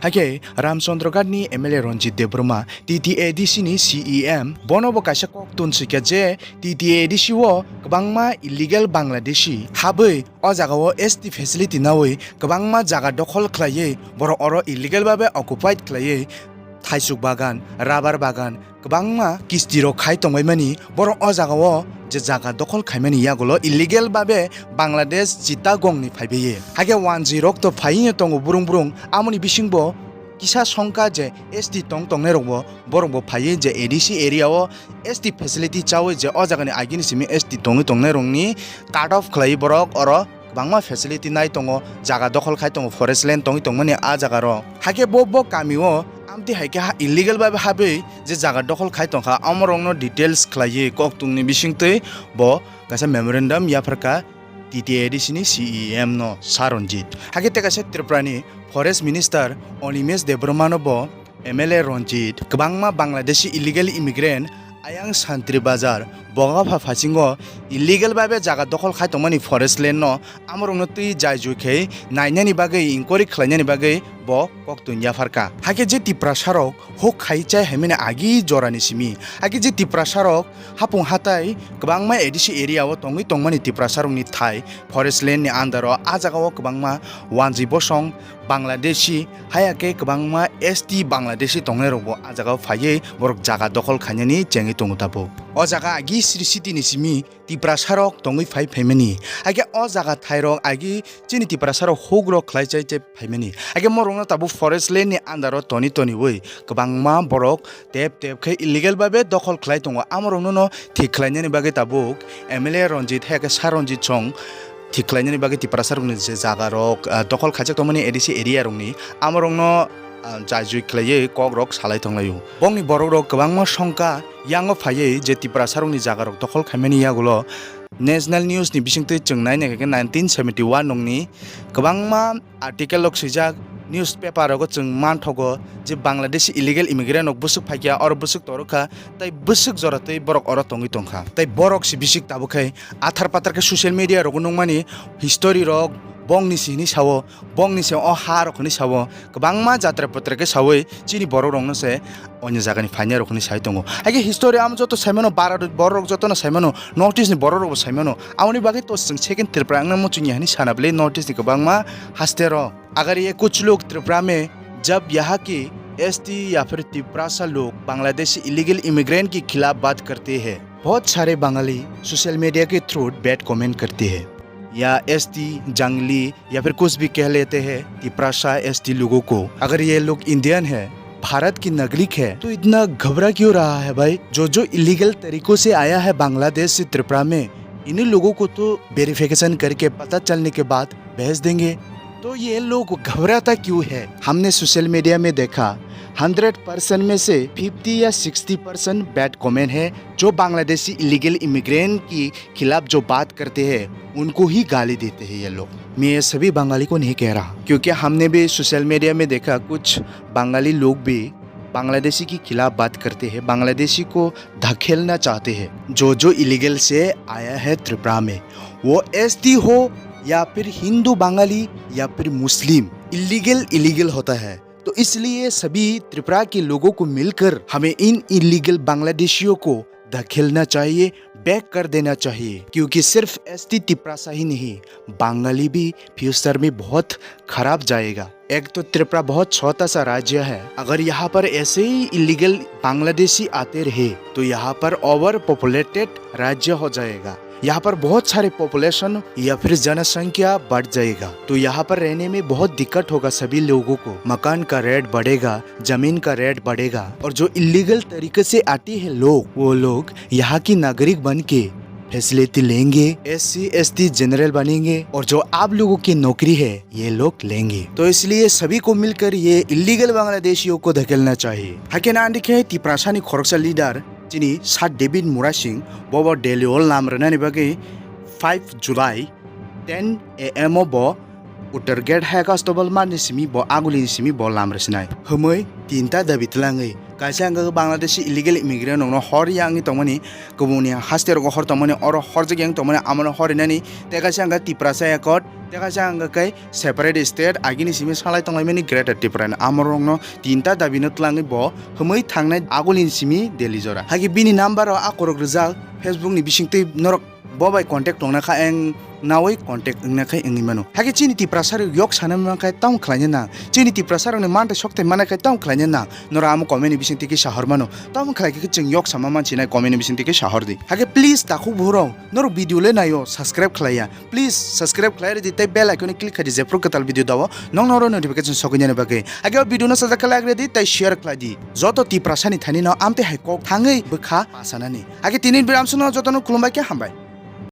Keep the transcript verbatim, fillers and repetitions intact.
Hakhe Ramchandra Ghat ni M L A Ranjit Debbarma, T T A D C ni C E M, bono bo kaisa kok tun sikha je T T A D C o kwbangma illegal Bangladeshi habwi o jaga o S T facility nawi kwbangma jaga dokhol khlaiwi borok oro illegal babe occupied khlaiwi thaisuk bagan, rubber bagan, kwbangma kisti rok khai tongbaimani, borok o jaga o je jaga dokhol khaimani yagulo illegal babe Bangladesh Chittagong ni phaibaye. Hakhe wanjwi rok to phaiwi tongo burung burung, amoni bisingbo kisa songkha je S T tong tongnai rokbo, borokbo phaiwi je A D C area o S T facility chawi je o jagani agini simi S T tongwi tongnai rokni cut off khlaiwi borok oro kwbangma facility nai tongo, jaga dokhol khai tongo, forest land tongwi tongmani a jaga rok. Hakhe bo, bo kami o amtwi hai khe ha illegal babe habwi je jaga dokhol khai tongkha, amorokno details khlaiwi koktungni bisingtwi bo kaisa memorandum yapharkha T T A D C ni C E M no Saranjit. Hakhe tei kaisa Tripura ni Forest Minister Animesh Debbarma no bo M L A Ranjit, kwbangma Bangladeshi illegal immigrant ayang Santri Bazar, Bogapha phasingo illegal babe jaga dokhol khai tongmani forest land no, amorokno twi jai jui khe nainani bagwi, inquiry khlainani bagwi bo koktun yapharkha. Hakhe je Tiprasa rok huk khai chai haimani agi jorani simi, hakhe je Tiprasa rok hapung hatai kwbangma A D C area o tongwi tongmani Tiprasa rokni thai forest land ni under o, a jaga o kwbangma wanjwi bosong Bangladeshi, haya khe kwbangma S T Bangladeshi tongnai rokbo a jaga o phaiwi borok jaga dokhol khainani chengwi tongo tabuk. O jaga agi Sri City ni simi Tiprasa rok tongwi phai phaimani. Hakhe o jaga thai rok agi chini Tiprasa rok huk rok khlai chai chai phaimani. Hakhe morokno tabuk forest land ni under o toni toniwi kwbangma borok tep tep khe illegal babe dokhol khlai tongo. Amorokno no thik khlainani bagwi tabuk M L A Ranjit, haya khe Saranjit song thik khlainani bagwi Tiprasa rokni je jaga rok, ah, dokhol khaijak tongmani A D C area rokni, amorokno, ah, jai jui khlaiwi kok rok salai tonglaio. Bongni borok rok kwbangma songkha yango phaiwi je Tiprasa rokni jaga rok dokhol khaimani yagulo National News ni bisingtwi chwng nai naikha khe nineteen seventy one nokni kwbangma article rok swijak, newspaper rogo chwng manthogo je Bangladeshi illegal immigrant rok bwswk phaikha, oro bwswk torokha, tei bwswk jora tei borok oro tongwi tongkha. Tei borok si bisik tabuk khai athar pathar khe social media rogo nukmani history rok bongni si hwnwi sao, bongni se o ha rok hwnwi sao, kwbangma jatra patra khe saui chini borok rokno se onyo jagani phainai rok hwnwi sai tongo. Hakhe history amo joto saimano, Bharat borok rok jotono saimano, North East ni borok rokbo saimano. Aboni bagwi to chwng second Tripura wngna muchungya hwnwi sana bwlwi North East ni kwbangma haste rok. अगर ये कुछ लोग त्रिपुरा में जब यहाँ की एसटी या फिर तिपरासा लोग बांग्लादेशी इलीगल इमिग्रेंट के खिलाफ बात करते हैं, बहुत सारे बंगाली सोशल मीडिया के थ्रू बैड कमेंट करते हैं, या एसटी जंगली या फिर कुछ भी कह लेते हैं तिपरासा एसटी लोगों को। अगर ये लोग इंडियन है, भारत की नागरिक है, तो इतना घबरा क्यों रहा है भाई? जो जो इलीगल तरीकों से आया है बांग्लादेश से त्रिपुरा में, इन्हीं लोगों को तो वेरिफिकेशन करके पता चलने के बाद भेज देंगे। तो ये लोग घबराता क्यों है? हमने सोशल मीडिया में देखा, हंड्रेड परसेंट में से फिफ्टी या सिक्सटी परसेंट बैड कमेंट है, जो बांग्लादेशी इलीगल इमिग्रेंट की खिलाफ जो बात करते हैं, उनको ही गाली देते हैं ये लोग। मैं ये सभी बंगाली को नहीं कह रहा, क्योंकि हमने भी सोशल मीडिया में देखा, कुछ बंगाली लोग भी बांग्लादेशी के खिलाफ बात करते हैं, बांग्लादेशी को धकेलना चाहते हैं। जो जो इलीगल से आया है त्रिपुरा में, वो एसटी हो या फिर हिंदू बंगाली या फिर मुस्लिम, इलीगल इलीगल होता है। तो इसलिए सभी त्रिपुरा के लोगों को मिलकर हमें इन इलीगल बांग्लादेशियों को धकेलना चाहिए, बैक कर देना चाहिए, क्योंकि सिर्फ एसटी तिपरासा ही नहीं, बंगाली भी फ्यूचर में बहुत खराब जाएगा। एक तो त्रिपुरा बहुत छोटा सा राज्य है, अगर यहाँ पर ऐसे ही इलीगल बांग्लादेशी आते रहे तो यहाँ पर ओवर पॉपुलेटेड राज्य हो जाएगा। यहाँ पर बहुत सारे पॉपुलेशन या फिर जनसंख्या बढ़ जाएगा, तो यहाँ पर रहने में बहुत दिक्कत होगा सभी लोगों को। मकान का रेट बढ़ेगा, जमीन का रेट बढ़ेगा, और जो इलीगल तरीके से आते हैं लोग, वो लोग यहाँ की नागरिक बन के फैसिलिटी लेंगे, एससी एसटी जनरल बनेंगे, और जो आप लोगों की नौकरी है, ये लोग लेंगे। तो इसलिए सभी को मिलकर ये इलीगल बांग्लादेशियों को धकेलना चाहिए। Hakhe nandikhe Tiprasani khoroksa leader chini Sir David Murasing bobo Delhi o lam rwnani bagwi five July ten A M o bo Uttar Gate High Constable mani simi bo aguli ni simi bo lam rwsinai hwnwi tinta dabi twlangwi Kaisa hwnkha khe Bangladeshi illegal immigrant rokno hor ya wngwi tongmani, kubuni haste rogo hor tongmani, oro horjak yang tongmani, amono hor rinani, tei kaisa hwnkha Tiprasa Accord, tei kaisa hwnkha khe separate state, agini simi salai tonglaimani Greater Tripura ni. Amorokno tinta dabino twlangwi bo hwmwi thangnai agulini simi Delhi jora. Hakhe bini number o akorok rijak Facebook ni bisingtwi norok bo bai contact tongna kha eng nawi contact wngna khai wngwi mano. Hakhe chini Tiprasa rok yok sana man khai tamo khlaina nang. Chini Tiprasa rokni manthai sokthai mana khai tamo khlaina nang. Norok amo comment ni bisingtwi khe sahor mano. Tamo khlai khe chwng yok sama mansinai comment ni bisingtwi khe sahor di. Hakhe please takhuk buhrok norok video le naio subscribe khlaiya. Please subscribe khlai ridi tei bell icon click khai di jephru kwtal video dao nokno oro notification sokwi nani bagwi. Hakhe o video no sajak khe like ridi tei share khlai di. Joto Tiprasa ni thani no amtwi hai kok thangwi bwkha pasanani. Hakhe tini video amsukno jotono khulumbai khe hambai.